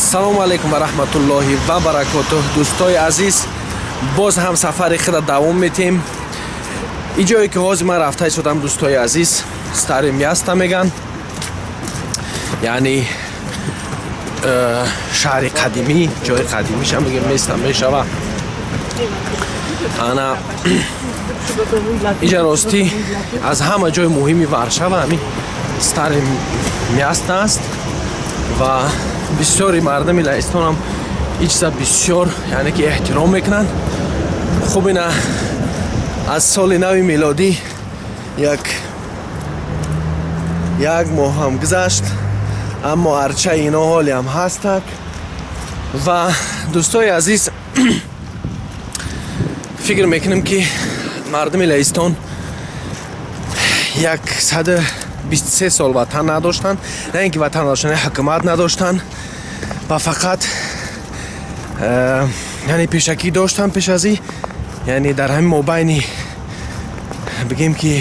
Ассалому алайкум ва раҳматуллоҳи ва баракотуҳ. Дӯстои азиз, боз ҳам сафари худа давом метем. Ин ҷое ки ҳозир ман рафта истодам, дӯстои азиз, Старое Место меган, яъне шаҳри қадимӣ, ҷои қадимишам бигем место мешава. Ана инҷа ростӣ аз ҳама ҷои муҳими Варшава ҳамин Старое Место аст ва бисёри мардуми Лаҳистонам ин чиза бисёр, яъне ки эҳтиром мекунанд. Хуб, ина аз соли нави милодӣ як моҳ ҳам гузашт, аммо арчаи ино ҳоле ҳам ҳастак. Ва дӯстои азиз, фикр мекунем ки мардуми Лаҳистон 123 сол ватан надоштанд, на ин ки ватан надоштанд, ҳукумат надоштанд ва фақат яъне пешакӣ доштанд пеш аз ин, яъне дар ҳамин мобайни бигем ки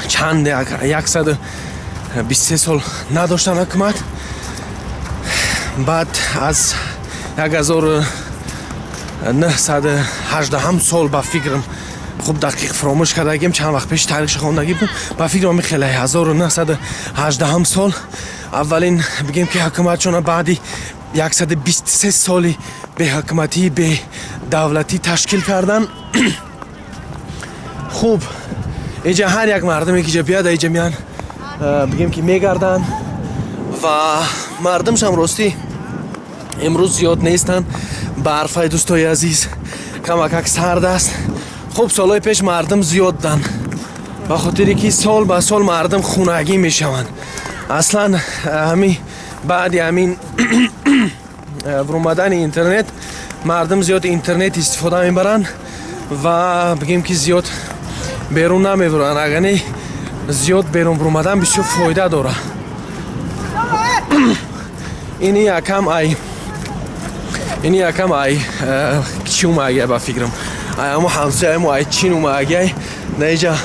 чанд 123 сол надоштанд ҳукумат. Баъд аз 1918 сол, ба фикрам, хуб дақиқ фаромӯш кардагим, чанд вақт пеш таърихша хондагӣ будам, ба фикрам хеле 1918 сол аввалин бигем ки ҳукуматшона баъди 123 соли беҳукуматӣ, бедавлатӣ ташкил кардан. Хуб, инҷа ҳар як мардуме ки ҷа биёд, инҷа меян, бигем ки мегарданд ва мардумшам ростӣ имрӯз зиёд нестанд. Барфай, дӯстои азиз, камакак сард аст. Хуб, солҳои пеш мардум зиёд буданд, ба хотире ки сол ба сол мардум хунагӣ мешаванд. Аслан ҳами баъди ҳамин вуромадани интернет мардум зиёд интернет истифода мебаранд ва бигем ки зиёд берун намебуранд. Агар не, зиёд берун буромадан бисёр фоида дорад. Ини якам ай, ини якам ай чӣ омагия, ба фикрам, ай амо ҳамсоямо ай чин омагиай, наиҷа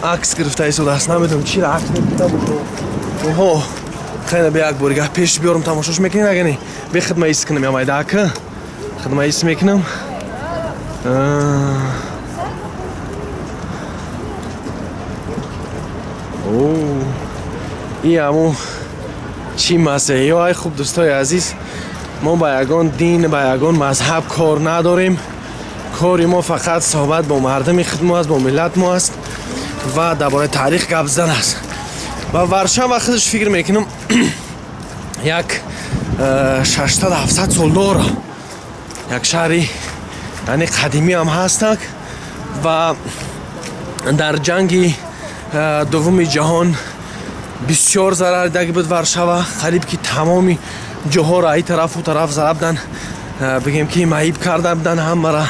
акс гирифта истодааст. Намедонам чиро акс мегирифта бошад. Оҳо, хеле бе як борига пеш биёрам, тамошош мекунед. Агар не, бе хидма ис кунам, ямайдака хидма ис мекунам. И аму чӣ масеҳиё ай. Хуб, дӯстои азиз, мо ба ягон дин, ба ягон мазҳаб кор надорем. Кори мо фақат суҳбат бо мардуми худ мо аст, бо миллат мо аст ва дар бораи таърих гап задан аст. Ва Варшава худаш, фикр мекунам, як 600-700 сол дора, як шаҳри яъне қадимӣ ҳам ҳастак ва дар ҷанги дуввуми ҷаҳон бисёр зарар дидаги буд Варшава. Қариб ки тамоми ҷоҳоро ай тарафу тараф зада буданд, бигем ки маъиб карда буданд, ҳамаро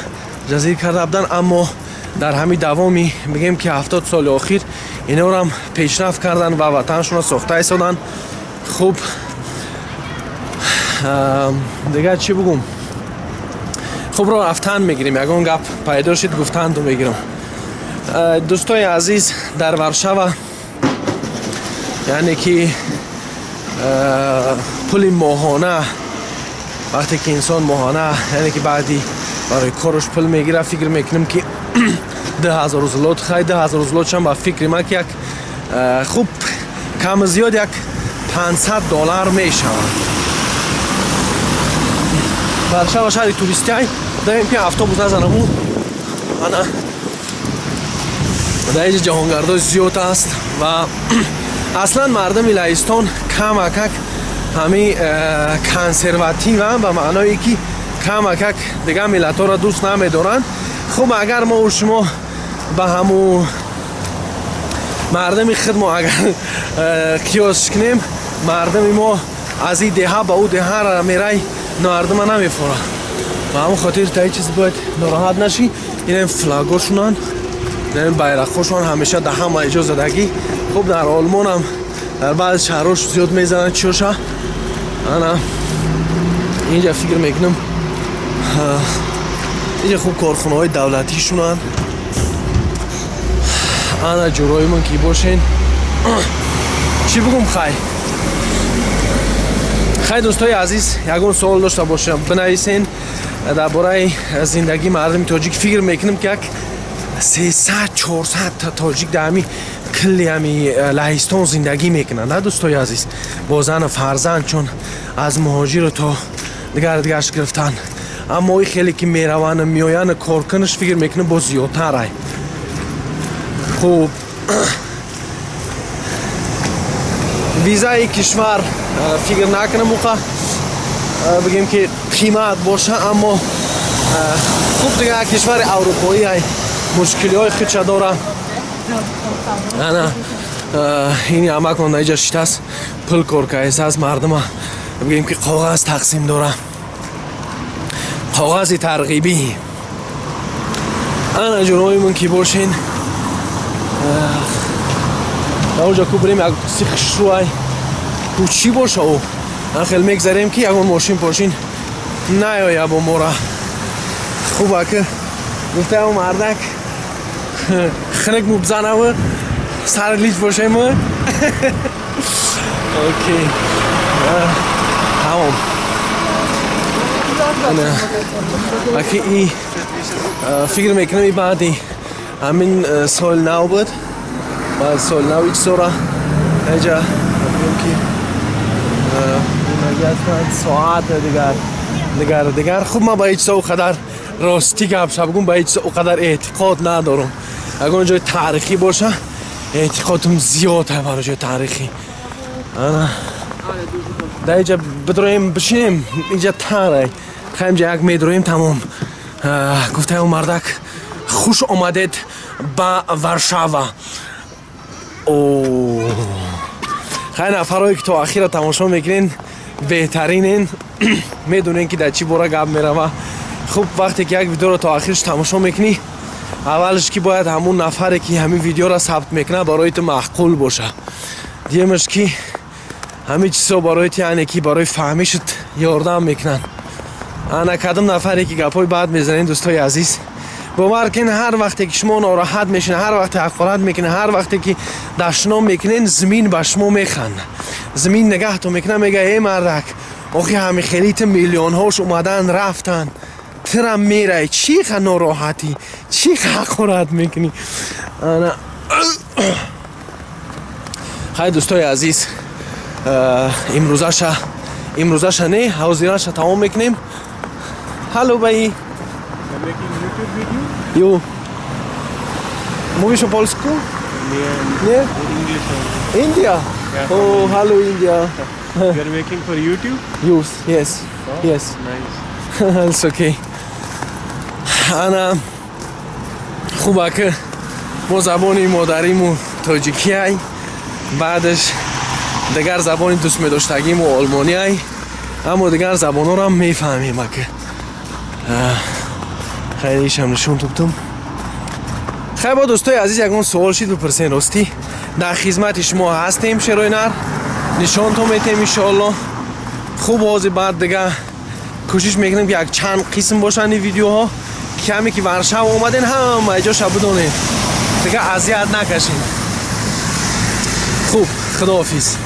ҷазир карда буданд. Аммо дар ҳамин давоми бигем ки 70 соли охир инорам пешрафт карданд ва ватаншонро сохта истоданд. Хуб, дигар чӣ бугум? Хуб, ро рафтан мегирем, ягон гап пайдо шид, гуфтанду мегирам. Дӯстои азиз, дар Варшава яъне ки пули моҳона, вақте ки инсон моҳона, яъне ки баъди барои кораш пул мегирад, фикр мекунем ки 2000 злот. Хай, 2000 злотшам, ба фикри ман, ки як хуб кам зиёд як 500 доллар мешавад. Варшава шаҳри туристиай. Даем ки автобус назанаму. Ана дар инҷа ҷаҳонгардои зиёд аст ва аслан мардуми Лаҳистон камакак ҳамин консервативам, ба маъное ки камакак дигар миллатҳоро дӯст намедоранд. Хуб, агар мо шумо ба ҳаму мардуми худ мо агар қиёс кунем, мардуми мо аз ин деҳа ба ӯ деҳа мерай, мардума намефорад. Ба ҳамон хотир та ҳеҷ чиз бояд нороҳат нашӣ. Инам флагошунанд, инам байрақҳошон ҳамеша дар ҳама иҷо задагӣ. Хуб, дар Олмонам дар баъзе шаҳрҳош зиёд мезананд чиёша. Ана инҷа фикр мекунам, инҷа хуб корхонаҳои давлатишунанд. Ана ҷуроимон ки бошен, чӣ бугум? Хай. Хай, дӯстои азиз, ягон суол дошта бошам, бинависен дар бораи зиндагии мардуми тоҷик. Фикр мекунам, ки як 300-400 та тоҷик дар ҳами килли ҳами Лаҳистон зиндагӣ мекунанд, на, дӯстои азиз, бо зану фарзанд, чун аз муҳоҷиру то дигар дигарш гирифтан. Аммо и хеле ки меравану меояну коркунаш, фикр мекунам, боз зиёдтар ай. Хуб, визаи кишвар фикр накунам уқа бигем, ки қимат боша, аммо хуб, дигар кишвари аврупоӣ ай, мушкилиҳои худша дора. Ана ини амакон иҷа шитааст, пул кор кардааст, мардума бигем, ки коғаз тақсим дора, коғази тарғибӣ. Ана ҷуноимон ки бошен, даоҷа ку бирем, як си хушрӯай ку чӣ боша ӯ. Ан хел мегзарем, ки ягон мошин пошин наёя бо мора. Хуба ки гуфтаам, мардак хинак мубзанаву сари лич бошем. Окей, тамом. Аки и фикр мекунам, и баъди ҳамин соли нав буд, баъд соли нав ичсора эҷа бигем, ки соат дигар дигар дигар. Хуб, ман ба ҳеҷ чизо қадар, ростӣ гап ша бигум, ба ҳеҷ чизо қадар эътиқод надорам. Ягон ҷои таърихӣ боша, эътиқодам зиёд ай барои ҷои таърихӣ. Ана дар иҷа бидроем, бишинем, инҷа тарай. Хайм, ҷа як медроем, тамом. Гуфтаям, мардак, хуш омадед ба Варшава. Хай, нафарое ки то ахира тамошо мекунен, беҳтаринен, медонен, ки дар чӣ бора гап мерава. Хуб, вақте ки як видеоро то ахирш тамошо мекунӣ, аввалш ки бояд ҳамун нафаре, ки ҳамин видеоро сабт мекунад, барои ту маъқул боша. Дуюмаш, ки ҳамин чизҳо барои ту, яъне ки барои фаҳмишат ёрдам мекунанд. Ана кадом нафаре ки гапҳои бад мезанед, дӯстои азиз, бовар кунед, ҳар вақте ки шумо нороҳат мешинед, ҳар вақте ҳақорат мекунед, ҳар вақте ки дашном мекунед, зимин ба шумо механдад. Зимин нигаҳтон мекунад, мега: «Э мардак, охи ҳами хеле ту миллионҳош омадан рафтанд, тирам мерай, чӣ ха нороҳатӣ, чӣ ҳақорат мекунӣ?» Ана хай, дӯстои азиз, имрӯзаша, имрӯзаша не, ҳозираша тамом мекунем. Hallo, bhai. YouTube video? Jo. Mówisz o polsku? Nie. Nie? English only. India? Yeah. Oh, hello, India. You are making for YouTube? Yes, yes. Oh, Yes. Nice. It's okay. Ана хуба ки мо забони модариму тоҷикӣ ай, баъдаш дигар забони дӯстмедоштагиму олмонӣ ай, аммо дигар забонҳоро ҳам мефаҳмем. Ака, хайр, ишам нишон додам. Хайр, бо дӯстои азиз, ягон суол шид, бипурсен. Ростӣ, дар хизмати шумо ҳастем, шерои нар нишонтон метем, иншоалло. Хуб, ҳозир баъд дига кӯшиш мекунем, ки як чанд қисм бошанд ин видеоҳо, ки ҳаме ки Варшава омаден, ҳама ҷоша бидонед, дига азият накашем. Хуб, худоҳофиз.